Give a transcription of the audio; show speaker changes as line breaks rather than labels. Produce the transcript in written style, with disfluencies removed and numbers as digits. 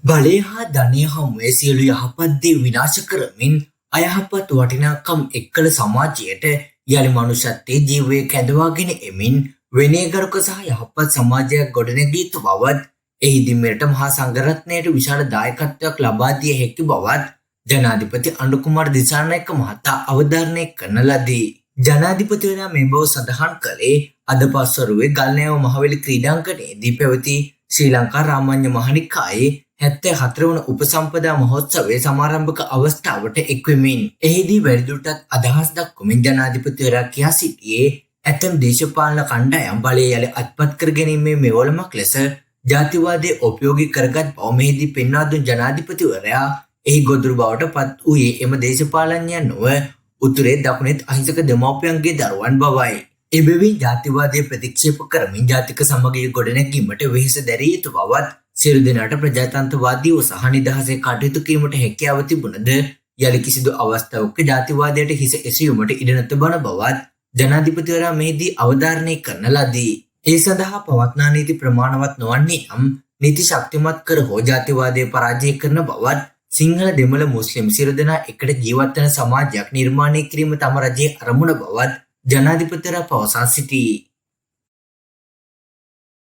බලය හා ධනය හමුවේ සියලු යහපත් දේ විනාශ කරමින් අයහපත් වටිනාකම් එක් කළ සමාජයට යළි මනුෂ්‍යත්වයේ ජීවය කැඳවාගෙන එමින් විනයගරුක සහ යහපත් සමාජයක් ගොඩනැගිය යුතු බවත්, එහිදී මෙරට මහා සංඝරත්නයට විශාල දායකත්වයක් ලබා දිය හැකි බවත් ජනාධිපති අනුර කුමාර දිසානායක මහතා අවධාරණය කරන ලදී. ජනාධිපතිවරයා මේ බව සඳහන් කළේ අද පස්වරුවේ ගල්නෑව මහවැලි ක්‍රීඩාංගණයේදී පැවති ශ්‍රී ලංකා රාමඤ්ඤ මහනිකායේ 74 වන උපසම්පදා මහෝත්සවයේ සමාරම්භක අවස්ථාවට එක්වෙමින්. එහිදී වැඩිදුරටත් අදහස් දක්වමින් ජනාධිපතිවරයා කියා සිටියේ ඇතැම් දේශපාලන කණ්ඩායම් බලය යළි අත්පත් කර ගැනීමේ මෙවලමක් ලෙස ජාතිවාදය උපයෝගී කරගත් බව මෙහිදී පෙන්වා දුන් ජනාධිපතිවරයා එහි ගොදුරු බවට පත් වූයේ එම දේශපාලඥයන් නොව උතුරේ දකුණෙත් අහිංසක දෙමව්පියන්ගේ දරුවන් බවයි. එබැවින් ජාතිවාදය ප්‍රතික්ෂේප කරමින් ජාතික සමගිය ගොඩනැගීමට වෙහෙස දැරිය යුතු බවත්, සියලු දෙනාට ප්‍රජාතන්ත්‍රවාදීව සහ නිදහසේ කටයුතු කිරීමට හැකියාව තිබුණද යළි කිසිදු අවස්ථාවක ජාතිවාදයට හිස එසවීමට ඉඩ නොතිබෙන බවත් ජනාධිපතිවරයා මෙහිදී අවධාරණය කරන ලදී. ඒ සඳහා පවත්නා නීති ප්‍රමාණවත් නොවන්නේ නම් නීති ශක්තිමත් කර හෝ ජාතිවාදය පරාජය කරන බවත්, සිංහල දෙමළ මුස්ලිම් සියලු දෙනා එකට ජීවත් වන සමාජයක් නිර්මාණය කිරීම තම රජයේ අරමුණ බවත් ජනාධිපතිවරයා පවසා සිටී.